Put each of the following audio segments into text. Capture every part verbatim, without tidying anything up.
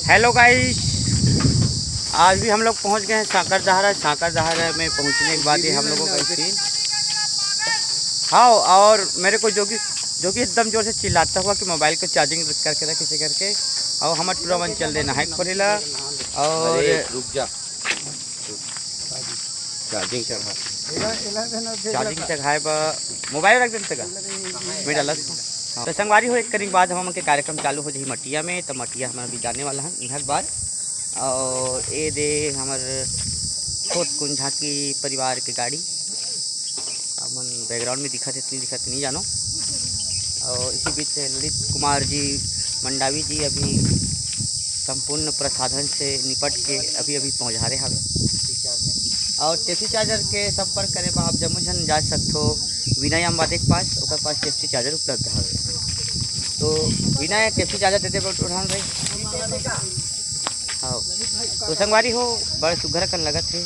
Hello गाइस, आज भी हम लोग पहुंच गए हैं सांकर दहारा। सांकर दहारा में पहुंचने के बाद ही हम लोगों का सीन, हाँ, और मेरे को जो कि जो कि एकदम जोर से चिल्लाता हुआ कि मोबाइल को चार्जिंग करके रख, इसे करके, और हमारा टूरा मन चल देना है खोरेला। और अरे, रुक जा। चार्जिंग चढ़ा। चार्जिंग चढ़ाए बर मोबाइल रख देते का? मैं डालत हूँ। हाँ। तो संगवारी हो, एक करीब बाद हम के कार्यक्रम चालू हो जाही मटिया में, तो मटिया हम अभी जाने वाला हन इहाँ के बाद। और ये दे हमर छोट कुन झांकी परिवार के गाड़ी, हमन बैकग्राउंड में दिखत हे, इतनी दिखत नहीं जानो। और इसी बीच ललित कुमार जी मंडावी जी अभी संपूर्ण प्रसाधन से निपट के अभी अभी पहुँचा रहे हवे। और टेप्सी चार्जर के संपर्क करे बर आप जम्मो झन जा सकथो विनय अंबादे के पास, ओकर पास टेप्सी चार्जर उपलब्ध हवे। तो विनय, टेप्सी चार्जर दे दे बर उठान भाई। हाँ, तो संगवारी हो, बड़ सुघर अकन लगत हे।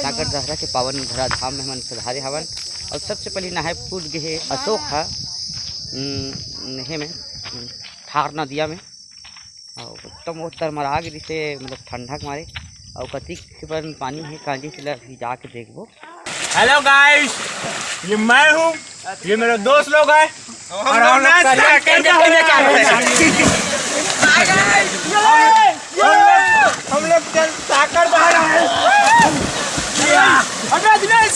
सांकर दहरा के पावन धरा धाम में हमन पधारे हवन। और सबसे पहले नहाए कूद गे हे अशोक हा, उम, नहे में, उम, थार नदिया में। और एकदम वो तरमरा गे रिसे, मतलब ठंडा के मारे। और कतिक से पर पानी हे, कांजी से अभी जाके देखबो। हेलो गाइस, ये मैं हूँ, ये मेरे दोस्त लोग हैं। और हम लोग ना साइकिल पे लेके आ रहे हैं। हम लोग, हम लोग चल साकर जा रहे हैं। अबे दिनेश!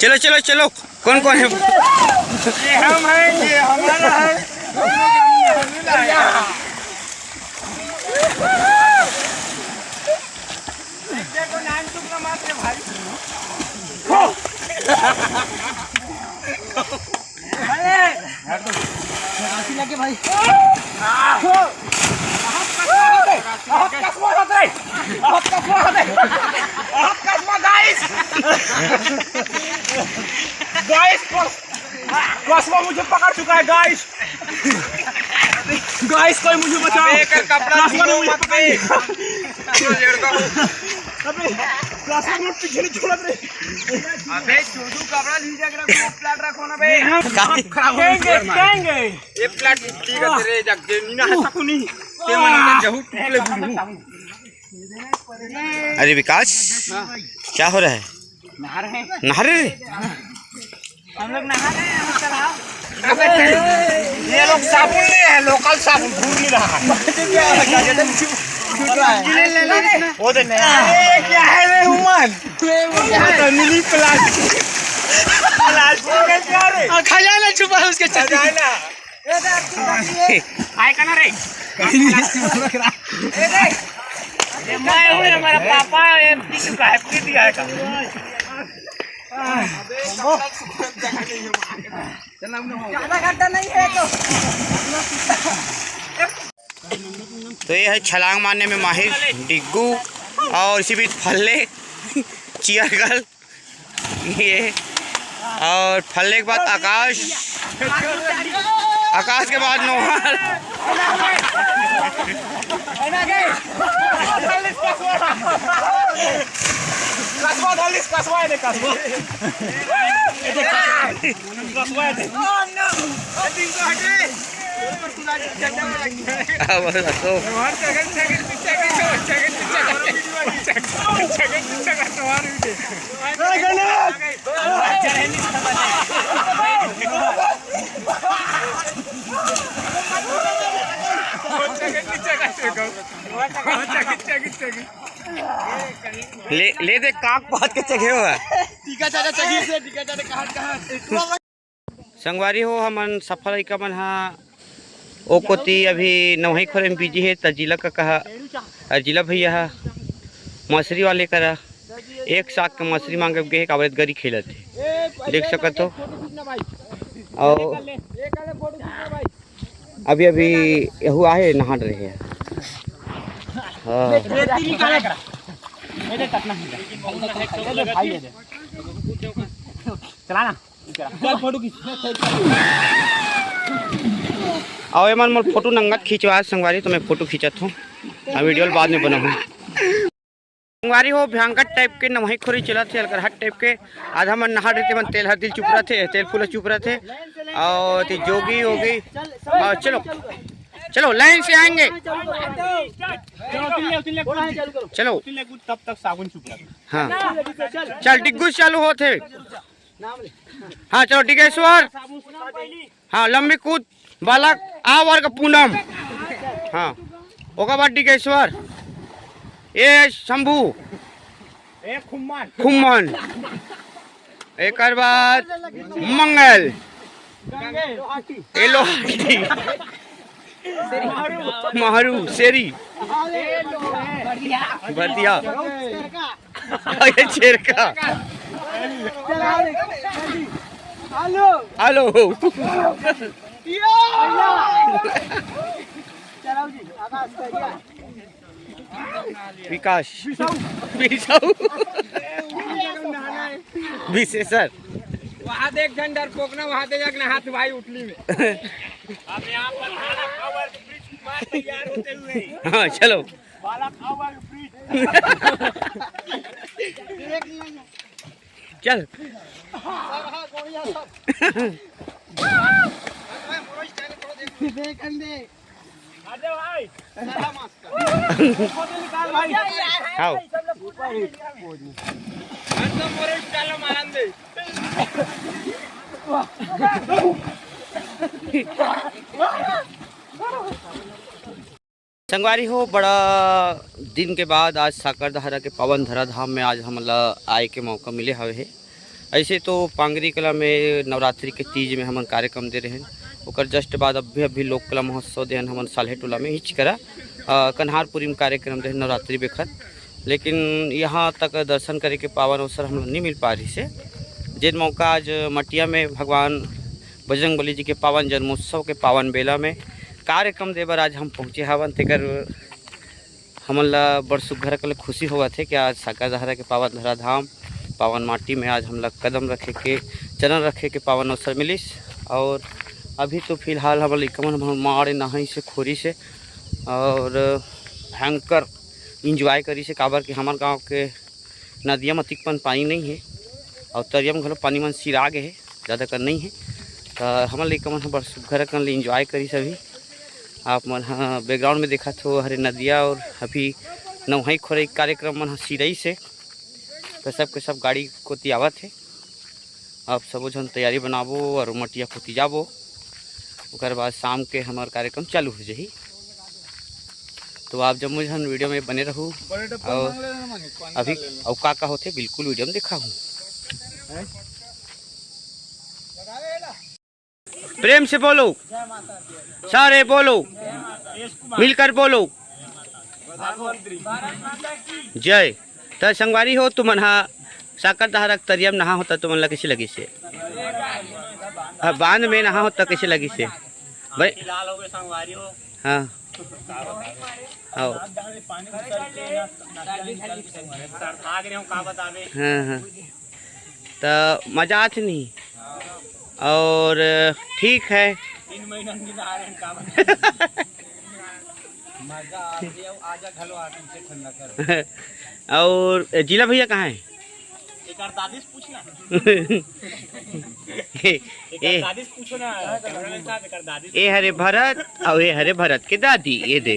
चलो, चलो, चलो, कौन कौन है? ये हम हैं, ये हमारा है। हम लोग, हम लोग आए हैं। गाइस, कस-, कसवा मुझे पकड़ चुका है, गाइस। गाइस, कोई मुझे बचाओ। अबे, एकर कपड़ा छीनो मत बे। अबे, कसवा मुझे पीछे नहीं छोड़ रे। अबे, छोटू, कपड़ा नीचे रख, मुंह flat रखो ना बे। हाथ खराब हो गया। ये flat ठीक है तेरे, जग दे, नीना हंसा को नहीं। ते मन अंदर जहू टूट ले बुढ़ू। अरे विकास, क्या हो रहा है? नहा रहे हैं। नहा रहे हैं? हम लोग नहा रहे हैं, हम लोग तालाब। ये लोग साबुन नहीं है, लोकल साबुन, भूल नहीं रहा है। वो तो नया है। ये क्या है रे उमर? वो तो मिनी प्लास्टिक। प्लास्टिक में क्या रे? हाँ, खजाना छुपा है उसके छाती में। खजाना। आए का ना रे? ये मैं हूँ, ये मेरा पापा, ये पी चुका है, पी दिया है का। ज्यादा घंटा नहीं है तो। तो ये है छलांग मारने में माहिर डिग्गू और इसी बीच फल्ले, चियर गर्ल, ये, और फल्ले के बाद आकाश, आकाश के बाद नोहर। कसवा धलिस, कसवा ने, कसवा। कसवा ने। अब तो ले, ले दे, काक पात के चघे हुआ। टीका चाचा चघी से, टीका चाचा कहाँ, कहाँ? संगवारी हो, हमन सफा लइका मन हा ओ कोती अभी नवही खोरे में बिजी हे, त जिला का कहा, अ, जिला भैया हा मछरी वाले करा एक साग के मछरी मांगे गे हे, काबर गरी खेलत हे, देख सकत हो। और अभी अभी यहू आहे नहान रहे हे। हाँ। रेती निकाले करा। ये दे, टकना है। ये दे, भाई, ये दे। चला ना। चल, फोटो खींच। अउ एमन मोर फोटो नंगत खिंचवा संगवारी, तो मैं फोटो खींचत हूँ, अब वीडियो बाद में बनाहूँ। संगवारी हो, भयंकर टाइप के नवही खोरी चलत हे, अलकरहा टाइप के। आधा मन नहा डरथे, मन तेल हर दिल चुपरत हे, तेल फूला चुपरत हे। और ते जोगी होगी। हाँ, चलो, चलो, लाइन से आएंगे। चलो, चलो, चलो, चलो। चलो। तब तक साबुन चुप रहा। हाँ, चल, डिग्गू चालू होत हे। हाँ, चलो, डिगेश्वर। हाँ, लंबी कूद, बालक, आ वर्ग पूनम। हाँ, ओकर बाद डिगेश्वर, ए शंभू, ए खुम्मन। खुम्मन, एकर बाद मंगल, ए लोहाटी, मारू, शेरी, बतिया। ये छेरका। हेलो। हेलो। विकास। बिसाऊ। विशेषर। वहाँ देख झन डरपोक ना, वहाँ दे जाके नहात भाई उठली में। अब यहाँ पर बालक अवर ब्रिज कुमार तैयार होते हुए। हाँ, चलो। बालक अवर ब्रिज। चल। देख अंडे। अरे भाई। हाँ। संगवारी हो, बड़ा दिन के बाद आज साकरदहरा के पावन धरा धाम में आज हमन ला आए के मौका मिले हवे हे। ऐसे तो पांगरी कला में नवरात्रि के तीज में हमन कार्यक्रम दे रहेन, ओकर just बाद अभी, अभी लोक कला महोत्सव देहन हमन साल्हे टोला में हिच करा, अ, कन्हारपुरी में कार्यक्रम देहन नवरात्रि बेखत। लेकिन यहाँ तक दर्शन करे के पावन अवसर हम लोग नहीं मिल पा रही से। जेन मौका आज मटिया में भगवान बजरंग बली जी के पावन जन्मोत्सव के पावन बेला में कार्यक्रम दे बर आज हम पहुँचे हावन, तेकर हमन ला बड़ सुग्घर अकन ले खुशी होवत हे कि आज साकरदहरा के पावन धरा धाम, पावन माटी में आज हमला कदम रखे के, चरण रखे के पावन अवसर मिलिस। और अभी तो फिलहाल हमर लइका मन, हमर माड़े नहाइस हे खोरी से, और भयंकर enjoy करिस हे, काबर कि हमर गांव के नदिया म अतिकपन पानी नइ हे, अउ तरिया म घलो पानी मन सिरा गे हे, जादा कन नइ हे। त हमर लइका मन ह बड़ सुग्घर अकन ले enjoy करिस अभी। आप मन ह background में देखत हो, हरे नदिया और अभी नवहई खोरई कार्यक्रम मन ह सिरइस हे, त सब के सब गाड़ी कोती आवत हे। आप सबो झन तैयारी बनाबो और मटिया कोती जाबो, ओकर बाद शाम के हमर कार्यक्रम चालू हो जाही। तो आप जम्मो झन video में बने रहू। और अभी अउ का का होथे, बिल्कुल video में दिखाहूँ। प्रेम से बोलो, सारे बोलो, मिलकर बोलो, जय। त संगवारी हो, तुमन हा साकरदहरा के तरिया म नहा होता, तुमन ला कइसे लगिस हे? हाँ, बांध में नहा होता, कइसे लगिस हे? भाई, फिलहाल हो गए संगवारी हो। हाँ। आओ। सर भाग रहे हो, का बतावे? हाँ, हाँ। त मजा आत नहीं? और ठीक है। तीन महीना नहीं नहा रहे हैं, का बतावे? मजा आ गया, आजा घलो आके इसे ठंडा कर। और जिला भैया कहाँ है? एकर दादी से पूछना। ए, एकर ए, दादी से पूछो ना, cameraman साहब, एकर दादी से ए हरे भरत, अउ ए हरे भरत के दादी, ये दे।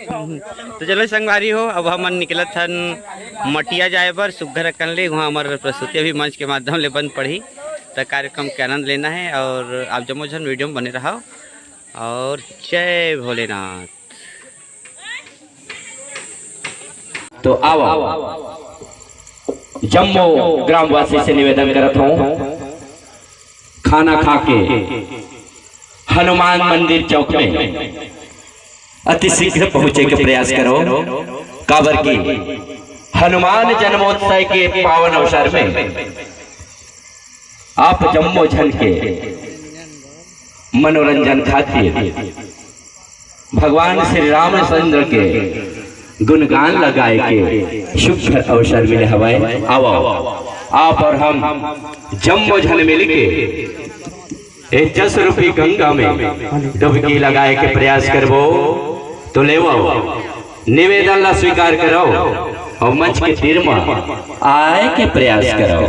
तो चलो संगवारी हो, अब हमन निकलत हन मटिया जाए बर सुग्घर अकन ले। वहाँ हमर प्रस्तुति अभी मंच के माध्यम ले बंद पड़ही, त कार्यक्रम के आनंद लेना है और आप जम्मो झन video में बने रहो और जय भोलेनाथ। तो आओ, जम्मो ग्रामवासी से निवेदन करत हूँ, खाना खा के हनुमान मंदिर चौक में अति शीघ्र पहुंचे के प्रयास करो, काबर कि हनुमान जन्मोत्सव के पावन अवसर में आप जम्मो झन के मनोरंजन खातिर भगवान श्री रामचंद्र के गुणगान लगाए के सुघर अवसर मिले हवय। आवो, आप और हम जम्मो झन मिलके ए जस रूपी गंगा में डुबकी लगाए के प्रयास करबो। तो लेवो, निवेदन ला स्वीकार करव अउ मंच के तीर म आए के प्रयास करव।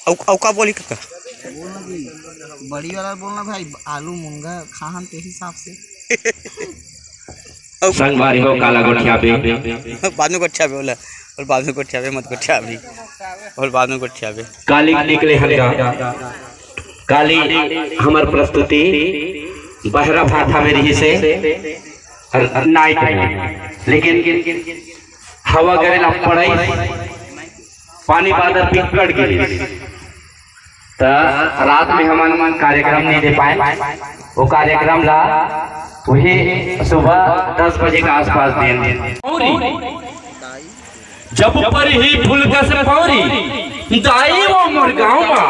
अउ, अउ का बोली कका? बोलना जी, बड़ी वाला बोलना भाई, आलू मुनगा खाहन के हिसाब से। अउ संगवारी हो, काला गोठियाबे। बाद में गोठियाबे बोला, बोल बाद में गोठियाबे, मत गोठियाबे, बोल बाद में गोठियाबे। काली निकले हन गा। काली हमर प्रस्तुति बहरा भाठा में रहिसे, नाइट में, लेकिन हवा करे ला पड़ई, पानी बादर बिगड़ गे, त रात में हमन कार्यक्रम नहीं दे पाए। वो कार्यक्रम ला वही सुबह दस बजे के आसपास देन। जब पर ही फुलकस पौरी, दाई वो मोर गाँव मा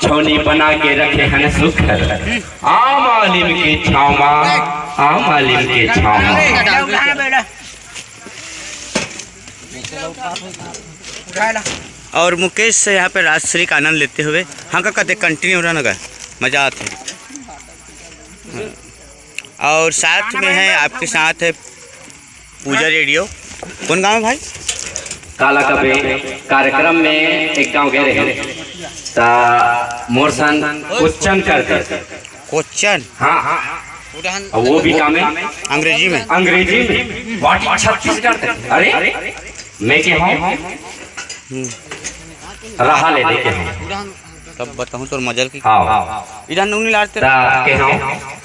छौनी बना के रखे हन सुखर। आम आलिम के छाँव मा, आम आलिम के छाँव मा। और मुकेश से यहाँ पे राजश्री का आनंद लेते हुए, हाँ का कहते, कंटिन्यू रहना का मजा आते। और साथ में है, आपके साथ है पूजा रेडियो। कौन गाँव है भाई? काला कबे कार्यक्रम में एक गाँव गए रहे, ता मोर सन क्वेश्चन कर दे। क्वेश्चन? हाँ, हाँ। अब वो भी काम है अंग्रेजी में। अंग्रेजी में। What is Chhattisgarh? अरे, मैं के हूँ? हम्म। रहा ले, लेके हूँ। तब बताऊँ तोर मजल की। हाँ। इधर नूनी लाड़ते ता के हूँ?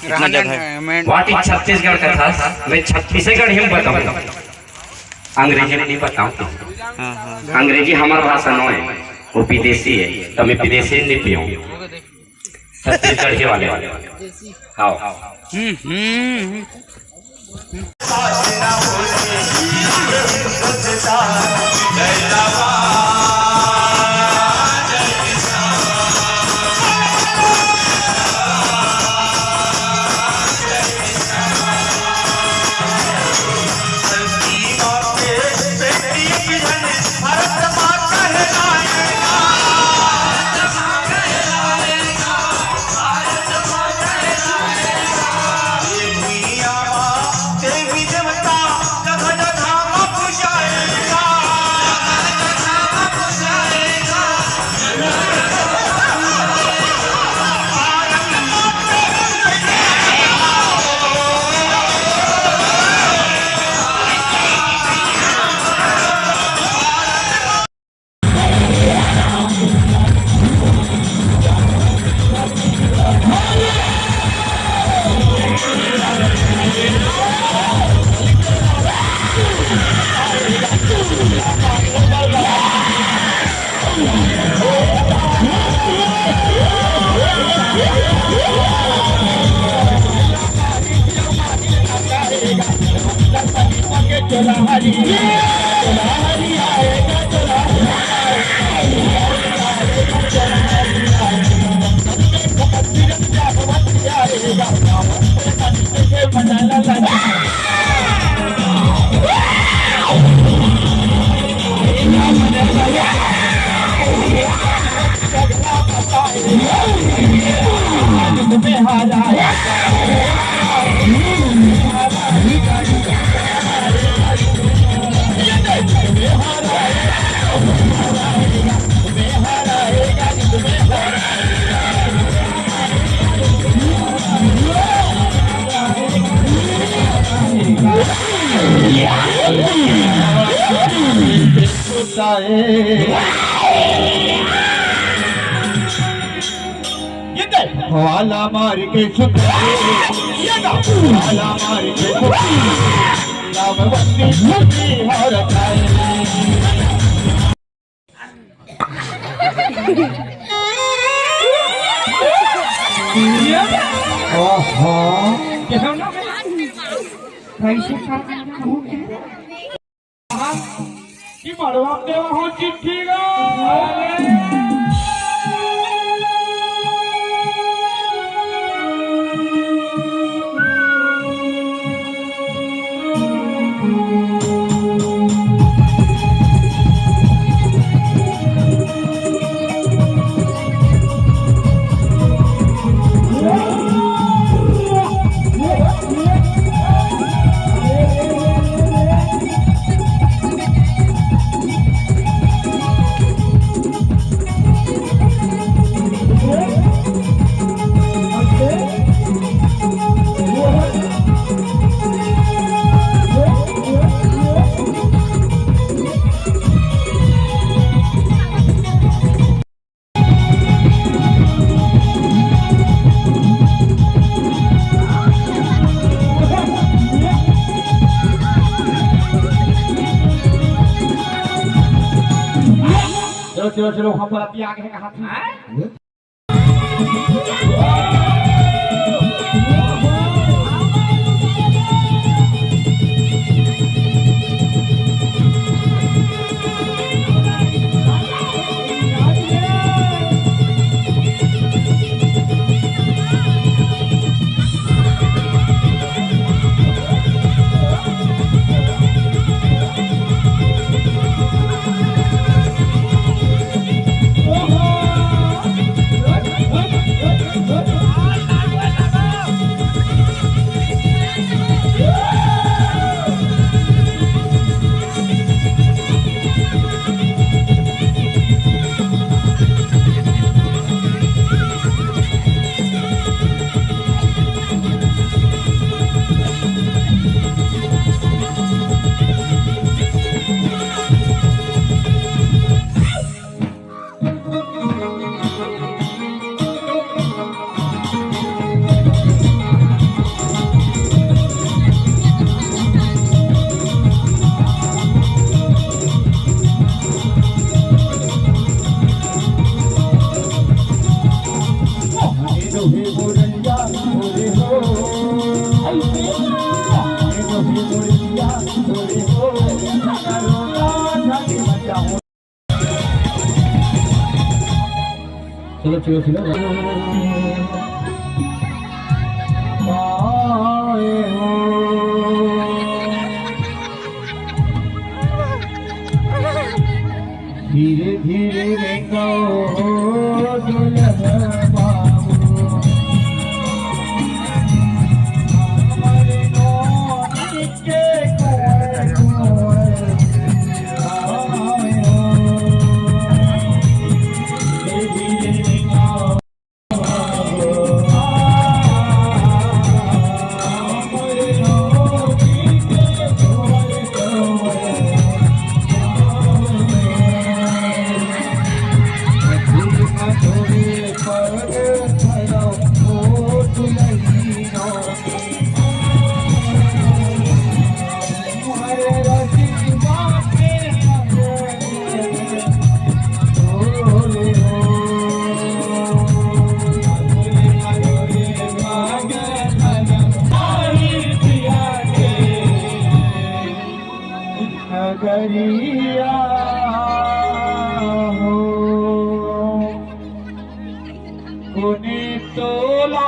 इतना जगह है। What is छत्तीसगढ़ का था? मैं छत्तीसगढ़ ही बताऊँ। अंग्रेजी में नहीं बताऊँ। हाँ, हाँ। अंग्रेजी हमार भाषा नो है, वो विदेशी है, तो मैं विदेशी नहीं पियूँ। छत्तीसगढ़ के वाले। हाँ। हम्म, हम्म, हम्म। वाला मार के सुत, वाला मार के सुत, राम बत्ती सुती और खाए। ओहो। कैसे? कि मड़वा देवा हो चिट्ठी गा। चलो, चलो, हम बराती आगे हैं, कहाँ थी? हैं? चलो, चलो, चलो। धीरे धीरे रेंगो दुल्हन बाबू। नगरिया हो, कोने तोला